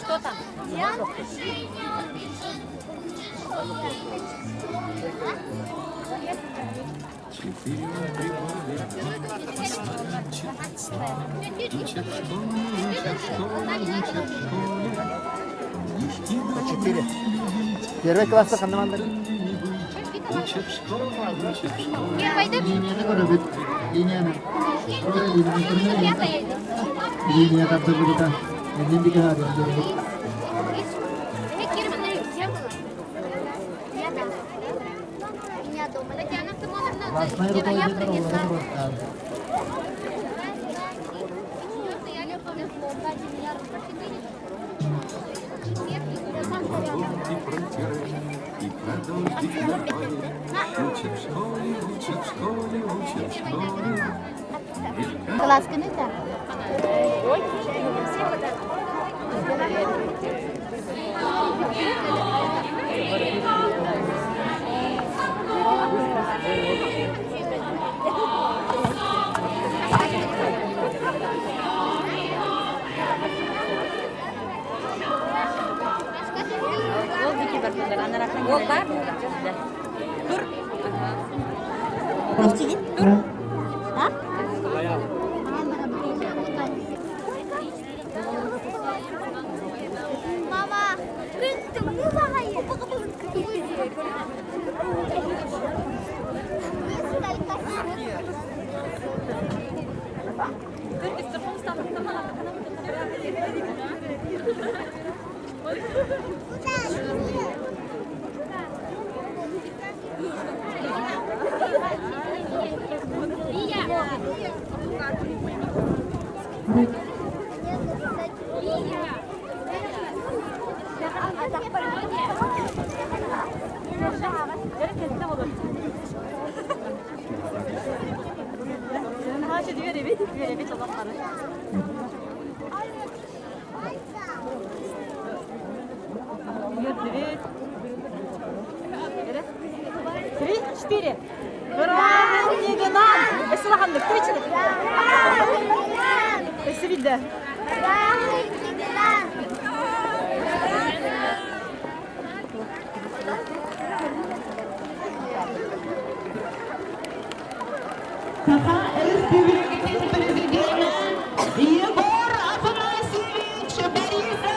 Что там? Четыре. Первый класса ханна Линияны көрөбүт. Линияны. Линия тардыллыбыта. Иннин диги Классная руководитель Кылааскыны да? Мама, Три, четыре. Празднигынан! Эсилаханнык, три, четыре. Эсибидде. Саха Өрөспүүбүлүкэтин Президенэ Егор Афанасьевич Борисов!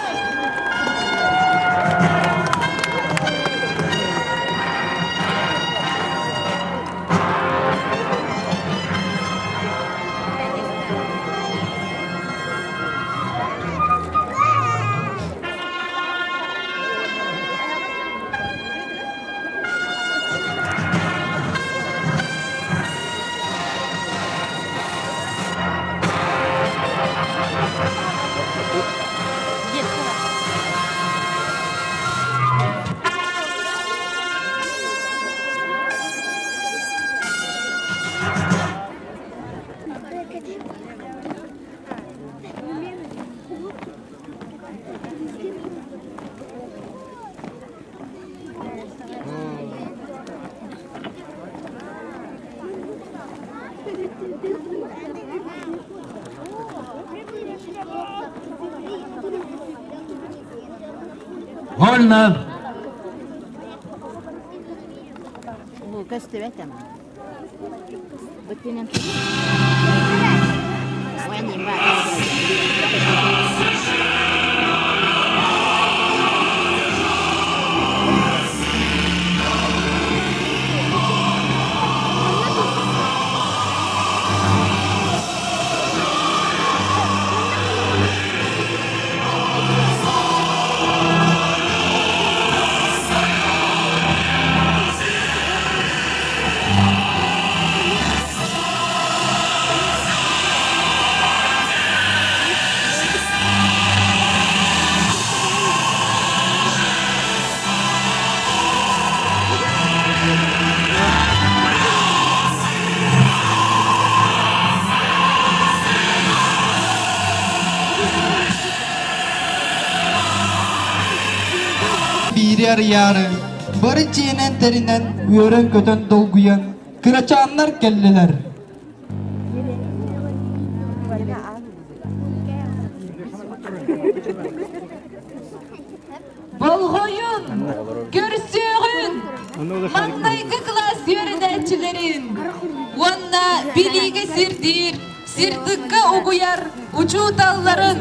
Вольно! Көстүбэт ама. Бытынан Биири арыйаары, бары дьиэнэн тэринэн, үөрэн-көтөн долгуйан, Кырачааннар кэллилэр. Болҕойун, көрсүөҕүн, маҥнайгы кылаас үөрэнээччилэрин уонна билиигэ сирдиир, сирдыкка угуйар учууталларын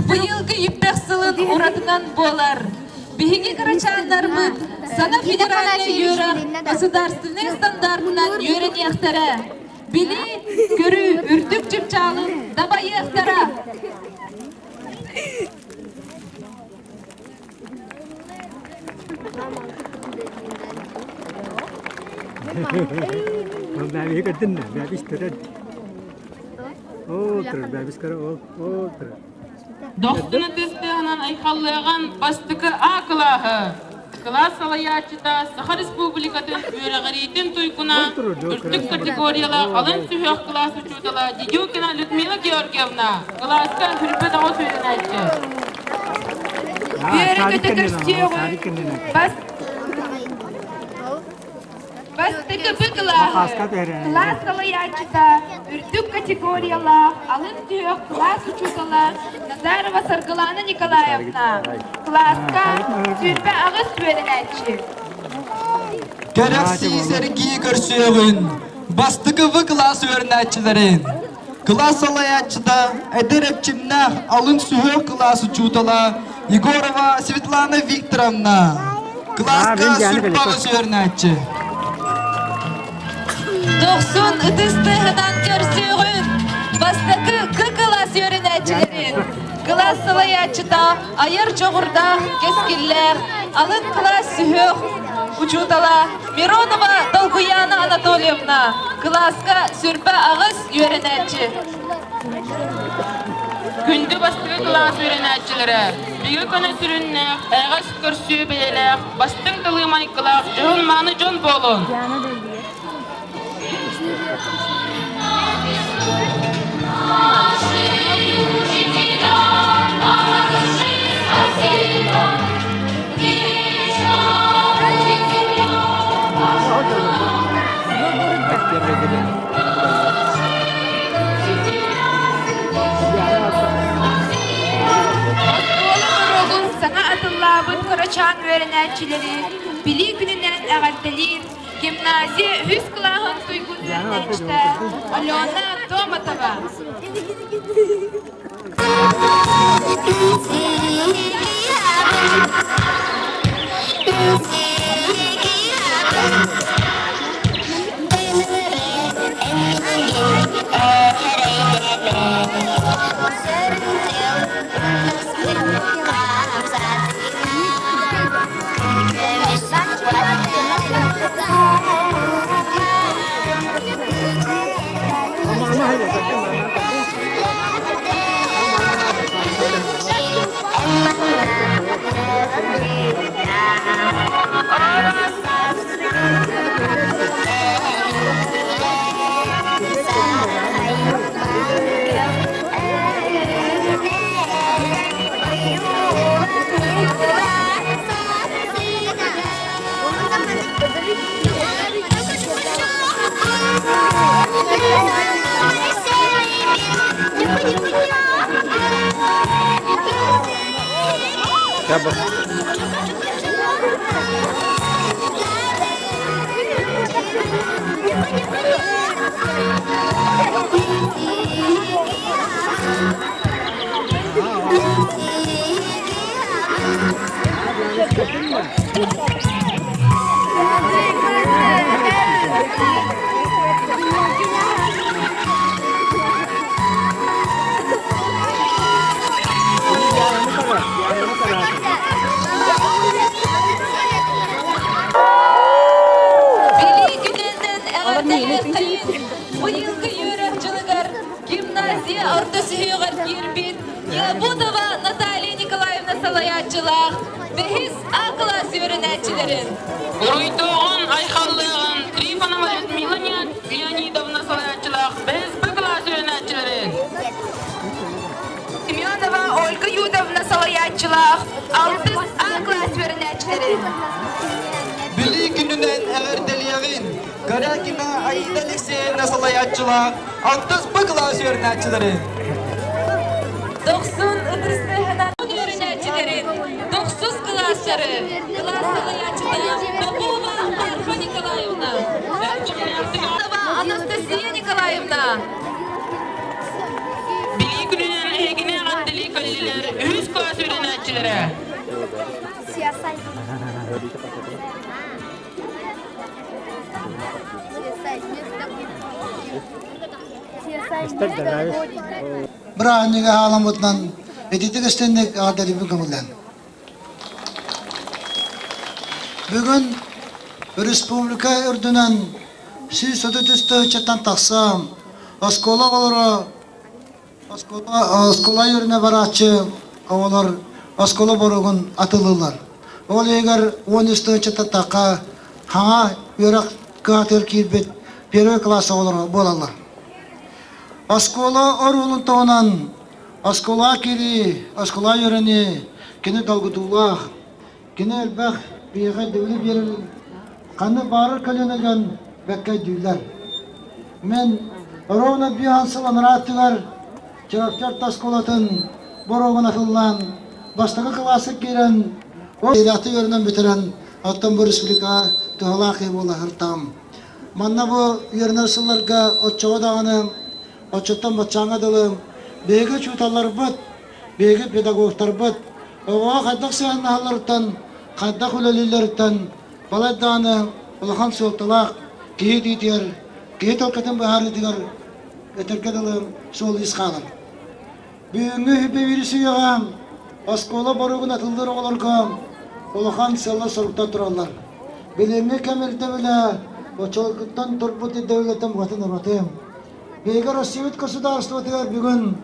быйылгы үппэх сылын уратынан буолар. Биһиги кырачааннарбыт сана федеральнай үөрэх государственнай стандартынан үөрэниэхтэрэ. Билии, көрүү үрдүк чыпчаалын дабайыахтара. Дохсун ытыс тыаһынан айхаллыаҕын бастакы А кылааһы кылаас салайааччыта Саха Республикатын үөрэҕириитин туйгуна, үрдүк категориялаах алын сүһүөх кылаас учуутала Дедюкина Людмила Георгиевна, кылааска хүрбэт оҕо үөрэнээччи. Үөрэ-көтө көрсүөҕүн бас Бастакы Б кылааһы кылаас салайааччыта үрдүк категориялаах алын сүһүөх кылаас учуутала Назарова Саргылана Николаевна, кылааска 28 үөрэнээччи. Кэрэхсии сэргии көрсүөҕүн бастакы В кылаас үөрэнээччилэрин кылаас салайааччыта эдэр эрчимнээх алын сүһүөх кылаас учуутала Егорова Светлана Викторовна, кылааска сүрбаҕыс үөрэнээччи. Дохсун ытыс тыаһынан көрсүөҕүн бастакы К кылаас үөрэнээччилэрин кылаас салайааччыта айар дьоҕурдаах, кэскиллээх, алын кылаас сүһүөх учуутала Миронова Долгуяна Анатольевна, кылааска сүрбэ аҕыс үөрэнээччи. Күндү бастакы кылаас үөрэнээччилэрэ, бигэ көнө сүрүннээх, эҕэс көрсүү бэйэлээх, бастыҥ тылыы майгылаах дьоһун-мааны дьон буолун! Оскуола боруогун саҥа атыллаабыт кырачаан үөрэнээччилэри Билии күнүнэн эҕэрдэлиир гимназия үһүс кылааһын туйгун үөрэнээччитэ Алена Томатова. Билии күнүнэн эҕэрдэлиэххэйин! Быйылгы үөрэх дьылыгар гимназия орто сүһүөҕэр киирбит Якутова Наталья Николаевна салайааччылаах бэһис А кылаас үөрэнээччилэрин Уруйдуоҕун, айхаллыаҕын Трифонова Людмила Леонидовна салайааччылаах бэһис Б кылаас үөрэнээччилэрин Семенова Ольга Юдовна салайааччылаах алтыс А кылаас үөрэнээччилэрин Билии күнүнэн эҕэрдэлиэҕин! Корякина Аида Алексеевна салайааччылаах алтыс Б кылаас үөрэнээччилэрин. Дохсун ытыс үөрэнээччилэрин, тохсус кылаастары, кылаас салайааччыта Попова Марфа Николаевна, Анастасия Николаевна. Билии күнүнэн эһигини эҕэрдэлии кэллилэр үһүс кылаас үөрэнээччилэрэ. Бырааһынньыгы хааламмытынан ититик истинник эҕэрдэлиибин көҥүллээн. Бүгүн республика үрдүнэн 133 тыһыынчаттан тахса оскуола оҕолоро оскуола үөрэнэ барааччы оҕолор оскуола боруогун атылыыллар. Ол иһигэр 13 тыһыынчаттан тахха хаҥа үөрэх кыһатыгар киирбит первый класс оҕолоро буолаллар. Оскуола оруолун туһунан оскуолаҕа киирии, оскуолаҕа үөрэнии кини долгутуулаах, кини элбэх биһиэхэ өйдөбүлү биэрэр, ханнык баҕарар көлүөнэ дьон бэккэ өйдүүллэр. Мин ровно биэс сыл анараа өттүгэр Чурапчы орто оскуолатын боруогун атыллаан, бастакы кылааска киирэн, ол үөрэхти үөрэнэн бүтэрэн, оттон бу республикаҕа туһалаах киһи буола сырыттаҕым. Манна бу үөрэнэр сылларга оччоҕо даҕаны, оччоттон баччааҥҥа дылы биһиги учууталларбыт, биһиги педагогтарбыт оҕоҕо хайдах сыһыаннаһалларыттан, хайдах үлэлииллэриттэн балай даҕаны улахан суолталаах киһи иитиитигэр, киһи толкатын быһаарыытыгар этэргэ дылы суол-иис хаалар. Бүгүҥҥү үһү вирус үйэҕэ оскуола боруогун атыллыыр оҕолорго улахан сыаллар-соруктар тураллар. Билиҥҥи кэм ирдэбилэ оччолоргуттан турбут ирдэбилэртэн букатын ураты. Биһиги Россиябыт государствотыгар бүгүн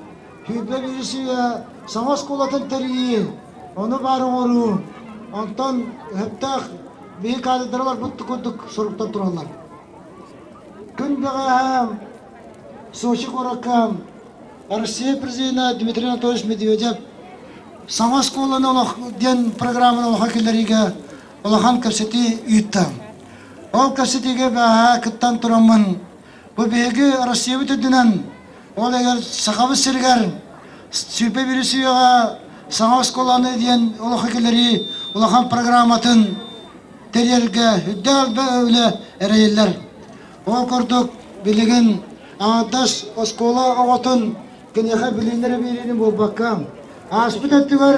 сүүрбэ биирис үйэ саҥа оскуолатын тэрийии, ону баар оҥоруу, онтон өһөптөөх биһи кадрдарбыт курдук соруктар тураллар. Күн бэҕэһээ Сочи куоракка Россия президенэ Дмитрий Анатольевич Медведев саҥа оскуоланы олох диэн программаны олоххо киллэриигэ улахан кэпсэтии ыытта. Ол кэпсэтиигэ бэҕэһээ кыттан тураммын, бу биһиги Россиябыт үрдүнэн, ол эгэр Сахабыт сиригэр сүүрбэ биирис үйэҕэ саҥа оскуоланы диэн олоххо киллэрии улахан программатын тэрийэргэ үрдээх үлэ эрэйиллэр. Ол курдук, билигин аҥардас оскуола оҕотун киниэхэ билииннэрэ биэриини буолбакка, ааспыт өттүгэр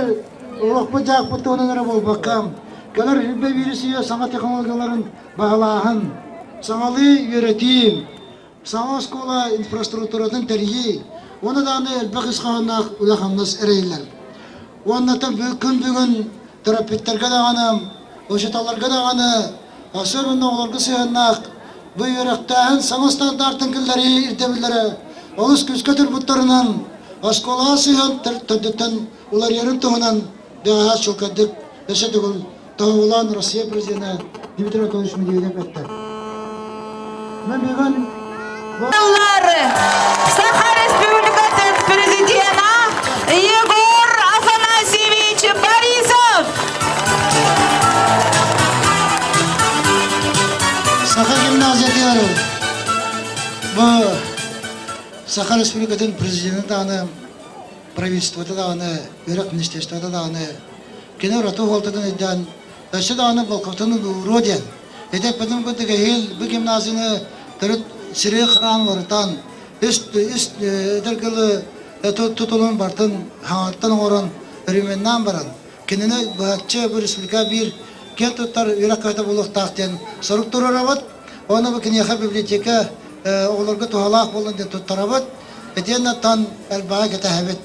олохпут-дьаһахпыт туһунан эрэ буолбакка, кэлэр сүүрбэ биирис үйэ саҥа технологияларын баһылааһын, саҥалыы үөрэтии, саҥа оскуола инфраструктуратын тэрийии уонна даҕаны элбэх ис хоһоонноох үлэ-хамнас эрэйиллэр. Уонна күн бүгүн төрөппүттэргэ даҕаны, учууталларга даҕаны, особенно оҕолорго сыһыаннаах бу үөрэхтээһин саҥа стандартын киллэрии ирдэбиллэрэ олус күүскэ турбуттарынан оскуолаҕа сыһыан төрдүттэн уларыйарын туһунан бэҕэһээ чуолкайдык өссө төгүл тоһоҕолоон Россия президенэ Дмитрий Анатольевич Медведев эттэ. Мен бүгүн Саха Республикатын президена Егор Афанасьевич Борисов! Саха гимназиятыгар бу Саха Республикатын президенин даҕаны, правительствота даҕаны, үөрэх министерствота даҕаны кини ураты уһуолтатын өйдөөн өссө даҕаны болҕомтону ууруо диэн Ити эппитим курдук эһиил бу гимназияны төрүт сири хараан уларытан, үс үс эдэр тутулун бартын хаҥаттан оҥорон, өрөмүөннээн баран, кинини быһаччы бу республика биир киэн туттар үөрэх кыһата буолуохтаах диэн сорук туруорабыт. Уонна бу киниэхэ библиотека оҕолорго туһалаах буоллун диэн туттарабыт. Итиэннэ оттон элбэҕи кэтэһэбит.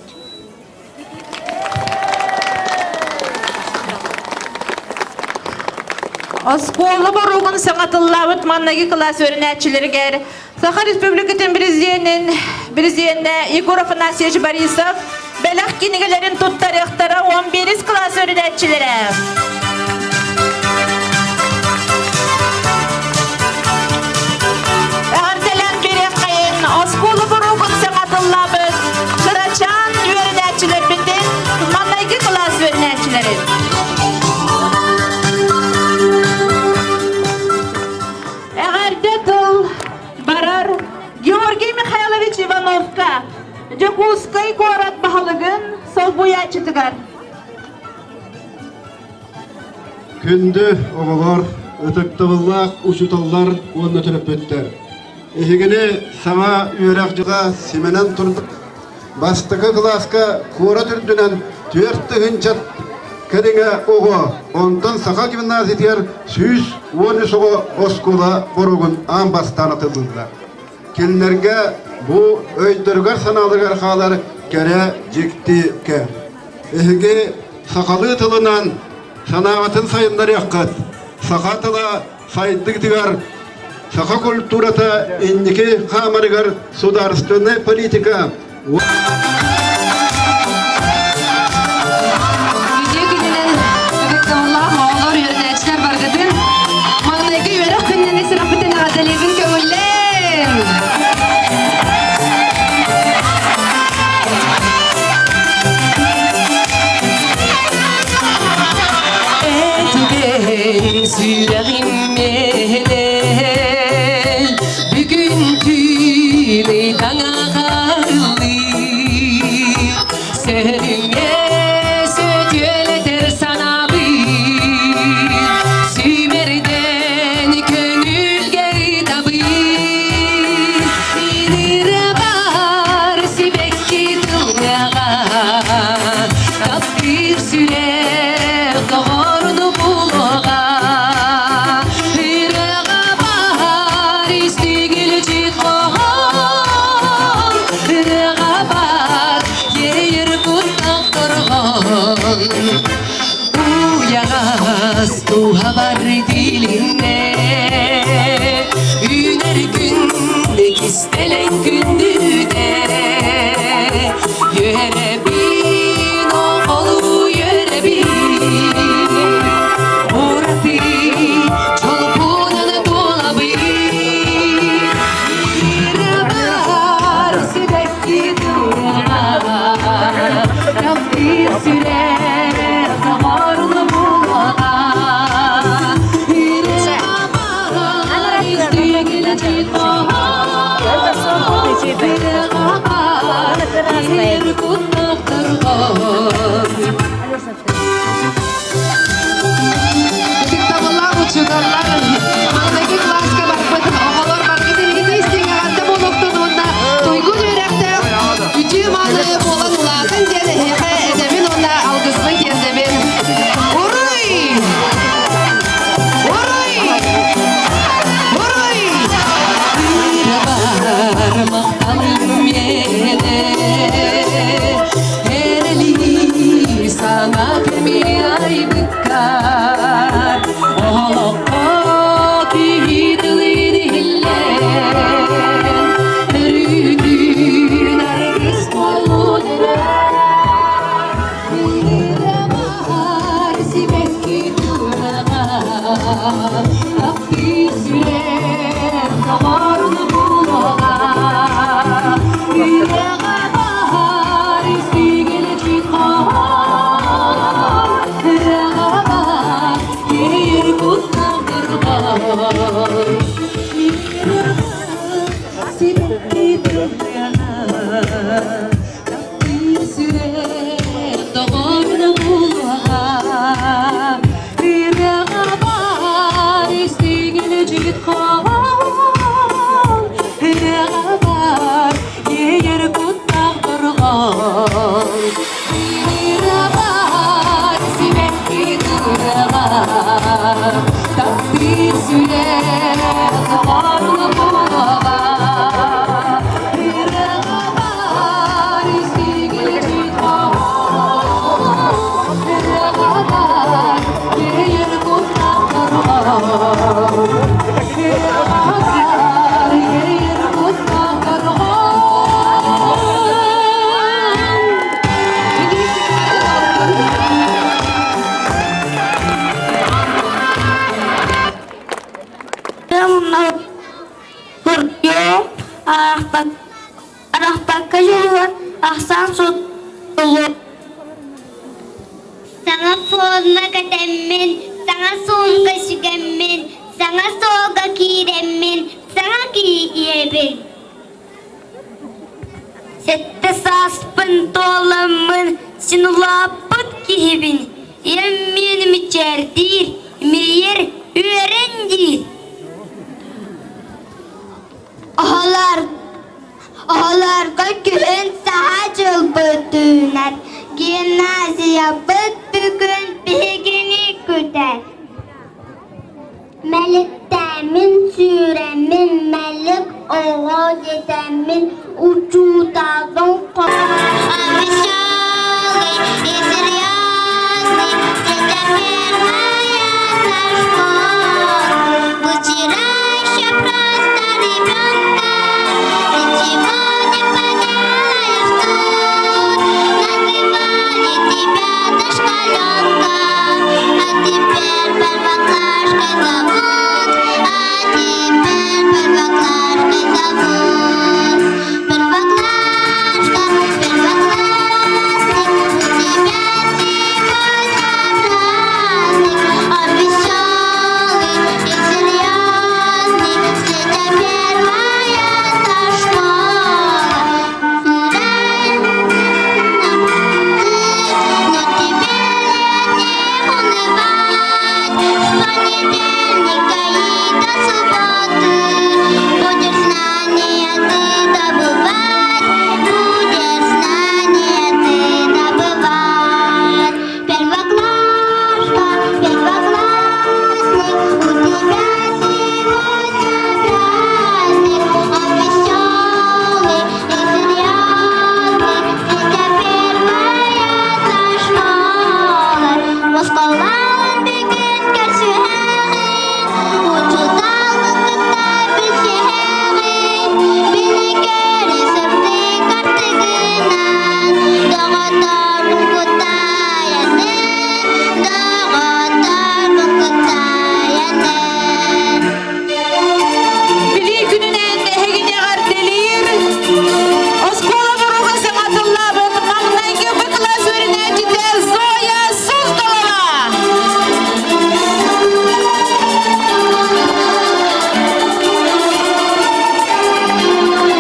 Оскуола боруогун саҥатыллаабыт манныгы кылаас үөрэнээччилэригэр Саха Республикатын президенин президенэ Егор Афанасьевич Борисов бэлэх кинигэлэрин туттарыахтара 11 кылаас үөрэнээччилэрэ. Эҕэрдэлээн биэриэххэйин оскуола боруогун саҥатыллаабыт кырачаан үөрэнээччилэрбитин маҥнайгы кылаас үөрэнээччилэрин. Эҕэрдэ тыл. Николаевич Ивановка, Дьокуускай куорат баһылыгын солбуйааччытыгар. Күндү оҕолор, ытыктабыллаах учууталлар уонна төрөппүттэр! Эһигини саҥа үөрэх дьыла симэнэн турда. Бастакы кылааска куорат үрдүнэн 4000 кэриҥэ оҕо, онтон Саха гимназиятыгар 113 оҕо оскуола боруогун аан бастаан атыллыыллар. Кинилэргэ бу өйдөрүгэр-санааларыгар хаалар кэрэ дьикти кэм. Эһиги сахалыы тылынан санааҕытын сайыннарыаххыт, саха тыла сайдыытыгар саха культурата инники хаамарыгар судаарыстыбаннай политика Үтүө күнүнэн ытыктабыллаах оҕолор, үөрэнээччилэр баргытын маҥнайгы үөрэх күнүнэн исирэхпитин эҕэрдэлиибин көҥүллээн! Этибэн сүрэҕим миэнэ бүгүн түүн ыйдаҥаҕалыы сөрүҥэ сөтүөлэтэр санаабын сүүмэрдэн көҥүлгэ ыытабын Инирэ баар сибэкки тыллаҕа таптыыр сүрэх доҕорун булуоҕа Ырыаҕа баар истигилдьит хоһоон Ырыаҕа баар иэйэр куттах торҕон Уйаҕас туһалар тилиннэ Үүнэр күн кистэлэҥ күндүтэ Үөрэбин оҕолуу үөрэбин Ураты чолбунан туолабын Мирабар сибэкки тыллаҕа Таптыыр сүрэх доҕорун булуоҕа Ырыабар истигилдьит хоһоон Ырыаҕабар иһэр куттах тургун Ытыктабыллаах учууталлар, маҥнайгы кылааска барбыт оҕолор баргытын итии истиҥ эҕэрдэ буолуохтун уонна туйгун үөрэхтээх үтүө мааны буолан улаатын диэн эһиэхэ этэбин уонна алгыспын тиэрдэбин. Уруй! Уруй! Уруй! Ырабар махталым миэнэ Эрэлии саҥа кэми айбыккар Олоххо киһи тылын иһиллэн Өрүүтүн аргыс буоллун эрэ Ырыамар сибэкки тураҕа Таптыыр сүрэх доҕорун булуоҕа Үрэҕэ баһар истигилдьит хоһоон Үрэҕэ баар иэйэр куттал дырҕан Сибэкки тыллыаҕа Таптыыр сүрэх доҕорун булуоҕа Үрэҕэ баар истигилдьит хоһоон Үрэҕэ баар иэйэр куттаах дорҕоон Үрэҕэ баар сибэкки тыллыаҕа Таптыыр сүрэх доҕорун булуоҕа Үрэҕэ баар истигилдьит хоһоон Үрэҕэ баар иэйэр куттаах дорҕоон Үрэҕэ баар иэйэр куттаах дорҕоон Арахпакка дьулуһан ахсаан суоттулу Саҥа форма кэтэммин, саҥа суумка сүгэммин, саҥа суолга киирэммин, саҥа киһи ийэбин. сааспын туоламмын син улааппыт киһибин. Ийэм миэнэ мичээрдиир, имэрийэр, үөрэн диир. Оһолор Оһолорго күһүн саха дьылбыт үүнэр, гимназиябыт бүгүн биһигини күтэр. Мэлиттэммин сүүрэммин мэлик оҕо дэтэммин учууталбын Веселый и серьезный, это первая со школы. Вчера еще просто ребенка, ничего не поделаешь тут. Называли тебя дошколенка, а теперь первоклашкой зовут, а теперь первоклашкой зовут. Первоклашка, первоклассник, у тебя сегодня праздник. Он веселый и серьезный, встреча первая со школы. Но тебе не унывать, с понедельника и до субботы будешь знания ты добывать, будешь знания ты добывать. Первоклашка, первоклассник, у тебя сегодня праздник, он веселый и серьезный, встреча первая со школы. Осколалын бүгүн көрсүһэҕин, учууталгын кытта билсиһэҕин, билигин сырдык артыгынан, доҕотторбун куттайанын, доҕотторбун куттайанын. Билии күнүнэн эһигини эҕэрдэлиир оскуола боруга саҥа тыллаабыт маҥнайгы Б кылаас үөрэнээччитэ Зоя Суздалова. Первоклашка, первоклассник, у тебя сегодня праздник. Он веселый и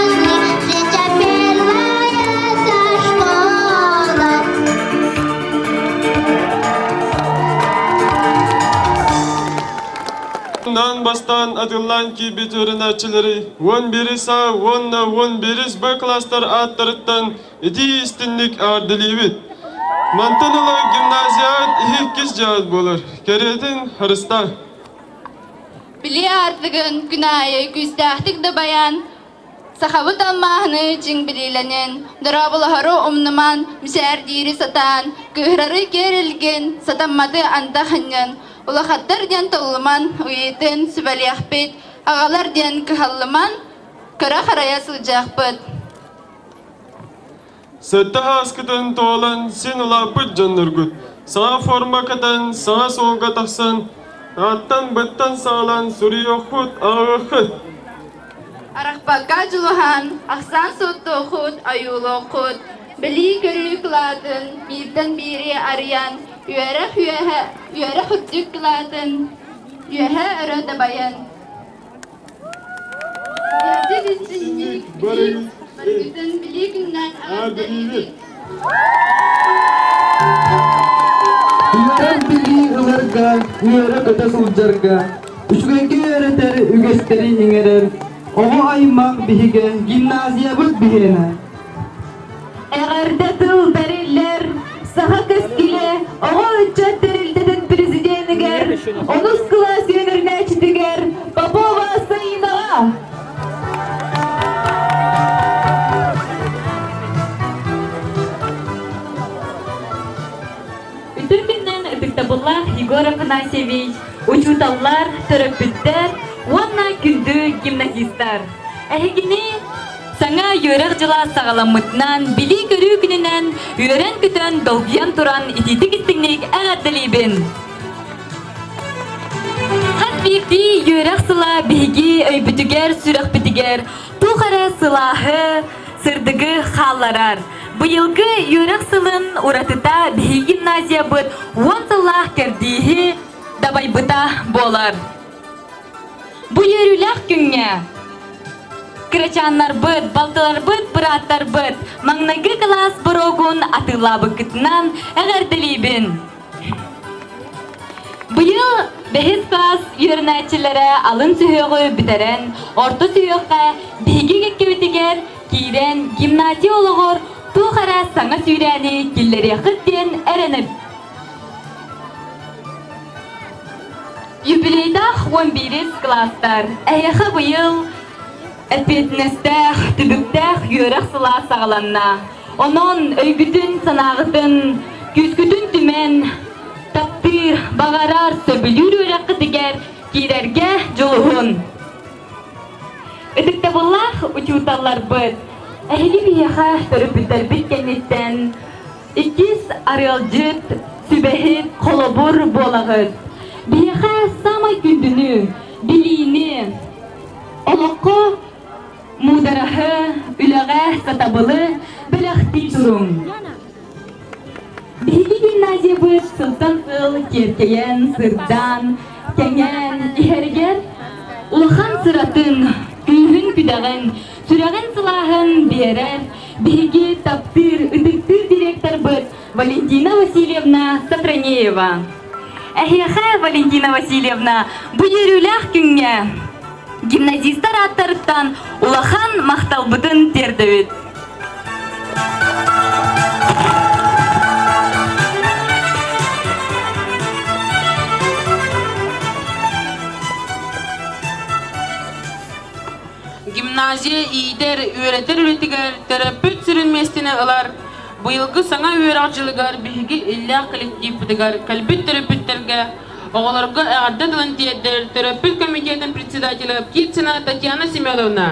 серьезный, встреча первая со школы. Первоклашка, первоклассник, у тебя сегодня праздник. Он веселый и серьезный, встреча первая со школы. Аан бастаан атыллаан киирбит үөрэнээччилэри 11 А уонна 11 Б класстар ааттарыттан итии истинник эҕэрдэлиибит. Мантан ыла гимназияҕыт иккис дьаат буолар. Кэриэтин харыстаа. Били аартыгын күн аайы күүстээхтик да байан, сахабыт алмааһыны чиҥ билиилэнэн, дорооболоһору умнуман, мичээрдиири сатаан, кыыһырары киэр илгин, сатамматы анда ханньан, улахаттар диэн толлуман, уйутун сүбэлиэхпит, аҕалар диэн кыһаллыман, көрө-харайа сылдьыахпыт. Сэттэ ааскытын туолан син улааппыт дьонноргут. Саҥа форма кэтэн, саҥа суолга тахсан, ааттан-быттан саҕалаан суруйуоххут, ааҕыаххыт. Арахпакка дьулуһан, ахсаан суоттуоххут, ойуулуоххут, билии-көрүү кылаатын бииртэн биири арыйан, үөрэх үөһэ, үөрэх үрдүк кылаатын үөһэ өрө дабайан. Барыгытын билии күннээн эҕэрдэлиибит! Үөрэх билии ыларга, үөрэ-көтө сылдьарга, үчүгэйгэ үөрэтэр үгэстэри иҥэрэр оҕо аймах биһигэ гимназиябыт биһиэнэ. Эҕэрдэ тыл бэриллэр Саха кэскилэ оҕо ыччат тэрилтэтин президенигэр, онус кылаас үөрэнээччитигэр Попова Саинаҕа. Үтүр күннэн ытыктабыллаах Егор Афанасьевич, учууталлар, төрөппүттэр, уонна күндү гимназистар! Эһигини саҥа үөрэх дьыла саҕаламмытынан, билии-көрүү күнүнэн үөрэн-көтөн, долгуйан туран итиитик-истиҥник эҕэрдэлиибин! Хас биирдии үөрэх сыла биһиги өйбүтүгэр, сүрэхпитигэр туох эрэ сылааһы, сырдыгы хаалларар. Быйылгы үөрэх сылын уратыта биһиги гимназиябыт уон сыллаах кэрдииһи дабайбыта буолар. Бу үөрүүлээх күҥҥэ кырачааннарбыт, балтыларбыт, бырааттарбыт маҥнайгы кылаас боруогун атыылаабыккытынан эҕэрдэлиибин! Быйыл бэһис класс үөрэнээччилэрэ алын сүһүөҕү бүтэрэн, орто сүһүөххэ биһиги кэккэбитигэр киирэн гимназия олоҕор туох эрэ саҥа сүүрээни киллэриэххит диэн эрэнэбит. Юбилейдаах 11 класстар эһиэхэ быйыл эппиэтинэстээх, түбүктээх үөрэх сыла саҕаланна. Онон өйгүтүн-санааҕытын, күүскүтүн түмэн, таптыыр, баҕарар, сөбүлүүр үөрэххитигэр киирэргэ дьулуһун. Ытыктабыллаах учууталларбыт, эһиги биһиэхэ төрөппүттэрбит кэнниттэн иккис арыалдьыт, сүбэһит, холобур буолаҕыт. Биһиэхэ саамай күндүнү, билиини, олоххо муудараһы, үлэҕэ сатабылы бэлэхтии туруҥ. Биһиги гимназиябыт сылтан сыл киэркэйэн, сырдаан, кэҥээн иһэригэр улахан сыратын, күүһүн-күдэҕин, сүрэҕин сылааһын биэрэр биһиги таптыыр, ытыктыыр директорбыт Валентина Васильевна Софронеева. Эһиэхэ, Валентина Васильевна, бу үөрүүлээх күҥҥэ гимназистар ааттарыттан улахан махталбытын тиэрдэбит. Гимназия иитэр, үөрэтэр үлэтигэр төрөппүт сүрүн миэстэни ылар. Быйылгы саҥа үөрэх дьылыгар биһиги иллээх коллективпытыгар кэлбит төрөппүттэргэ Оҕолорго эҕэрдэ тылын тиэрдэр төрөппүт комитетын председателэ Птицына Татьяна Семеновна.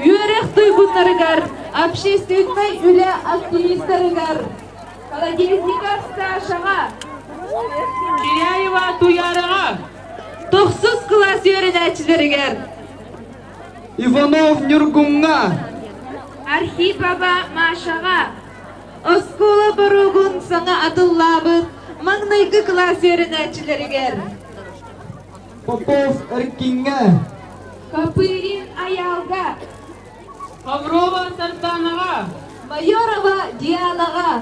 Үөрэх туйгуннарыгар, общественнай үлэ активистарыгар Колодезников Сашаҕа, Киряева Туяраҕа, тохсус кылаас үөрэнээччилэригэр Иванов Ньургуҥҥа, Архипова Машаҕа, Оскуола боруогун саҥа атыллаабыт маҥнайгы кылаас үөрэнээччилэригэр Попов Эркиҥҥэ, Копырин Аян. Айаалга. Ховрова Сарданаҕа. Майорова Дианаҕа.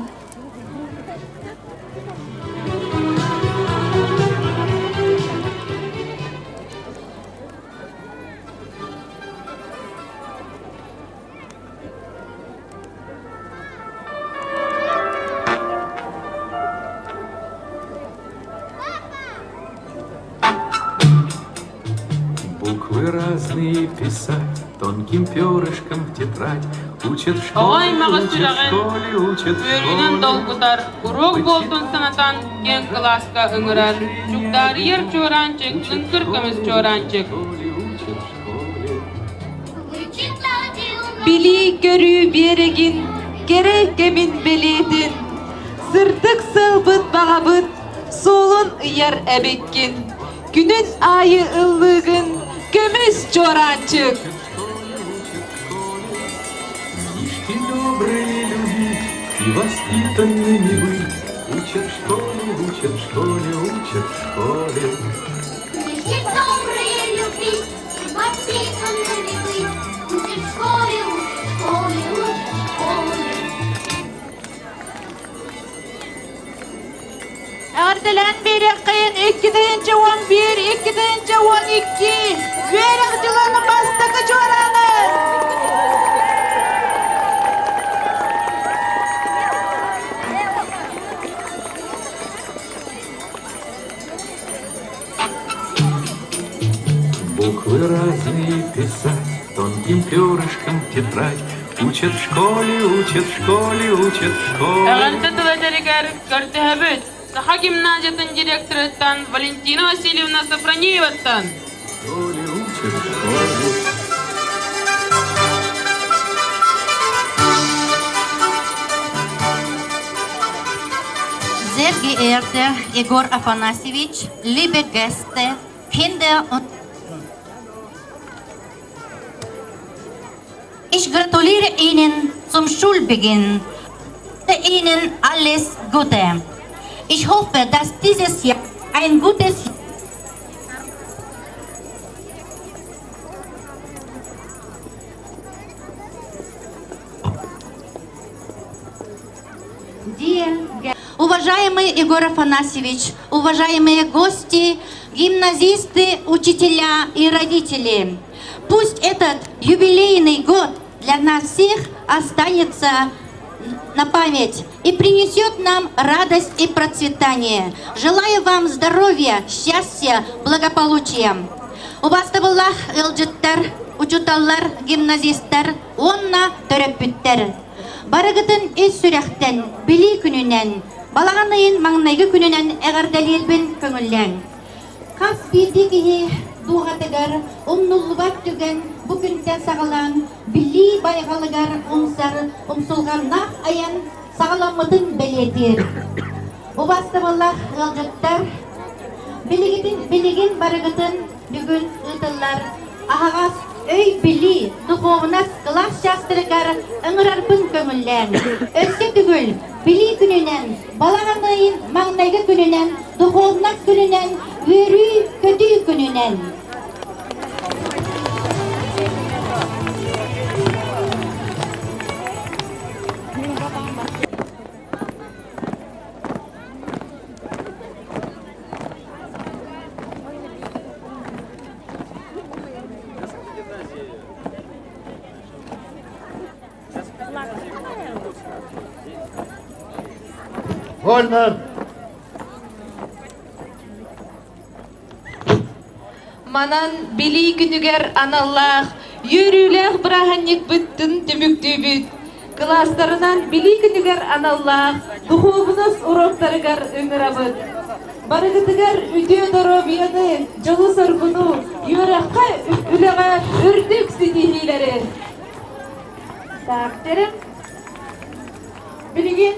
Буквы разные писать, тонким перышком в тетрадь. Учат в Оҕо школе, аймаҕы учат в сүрэҕин школе, учат в үөрүүнэн школе. долгутар, уруок буолтун санатан киэҥ кылааска ыҥырар, чугдаарыйар чуораанчык, лыҥкыр көмүс чуораанчык. Билии-көрүү биэрэгин, кэрэ кэмин бэлиэтин, сырдык сыалбыт баҕабыт суолун ыйар эбиккин, күнүн аайы ыллыыгын көмүс чуораанчык. Книжки добрые любить и воспитанными быть. Учат в школе, учат в школе, учат в школе. Книжки добрые любить и воспитанными быть. Учат в школе, учат в школе, учат в школе. Эҕэрдэлээн биэриэххэйин 2011, 2012 үөрэх дьылын бастакы чуораанын! Буквы разные писать, тонким перышком в тетрадь. Учат в школе, учат в школе, учат в школе. Эҕэрдэ тыла тэригэр көрдөһөбүт Саха гимназиятын директорыттан Валентина Васильевна Софронееваттан. Школе, учат в школе. Sehr geehrter Егор Афанасьевич, liebe Gäste, Kinder und Ich gratuliere Ihnen zum Schulbeginn. Ihnen alles Gute. Ich hoffe, dass dieses Jahr ein gutes Уважаемый Егор Афанасьевич, уважаемые гости, гимназисты, учителя и родители, пусть этот юбилейный год для нас всех останется на память и принесет нам радость и процветание. Желаю вам здоровья, счастья, благополучия. Убаастабыллаах ыалдьыттар, учууталлар, гимназистар уонна төрөппүттэр. Барыгытын ис сүрэхтэн, билии күнүнэн, балаҕан ыйын маҥнайгы күнүнэн эҕэрдэлиирбин көҥүллээҥ. Хас биирдии киһи дууһатыгар умнуллубат түгэн бу күнтэн саҕалаан билии байҕалыгар умсар умсулҕаннаах айан саҕаламмытын бэлиэтиир. Убаастабыллаах ыалдьыттар, билигин, билигин барыгытын бүгүн ыытыллар аһаҕас өй-билии, духуобунас кылаас чаастарыгар ыҥырарбын көҥүллээҥ. Өссө төгүл билии күнүнэн, балаҕан ыйын маҥнайгы күнүнэн, духуобунас күнүнэн, үөрүү-көтүү күнүнэн! Вольно! Манан билии күнүгэр аналлаах үөрүүлээх бырааһынньыкпытын түмүктүүбүт. Кылаастарынан билии күнүгэр аналлаах духуобунас уроктарыгар ыҥырабыт. Барыгытыгар үтүө доруобуйаны, дьолу-соргуну, үөрэххэ, үлэҕэ үрдүк ситиһиилэри! Так, Билигин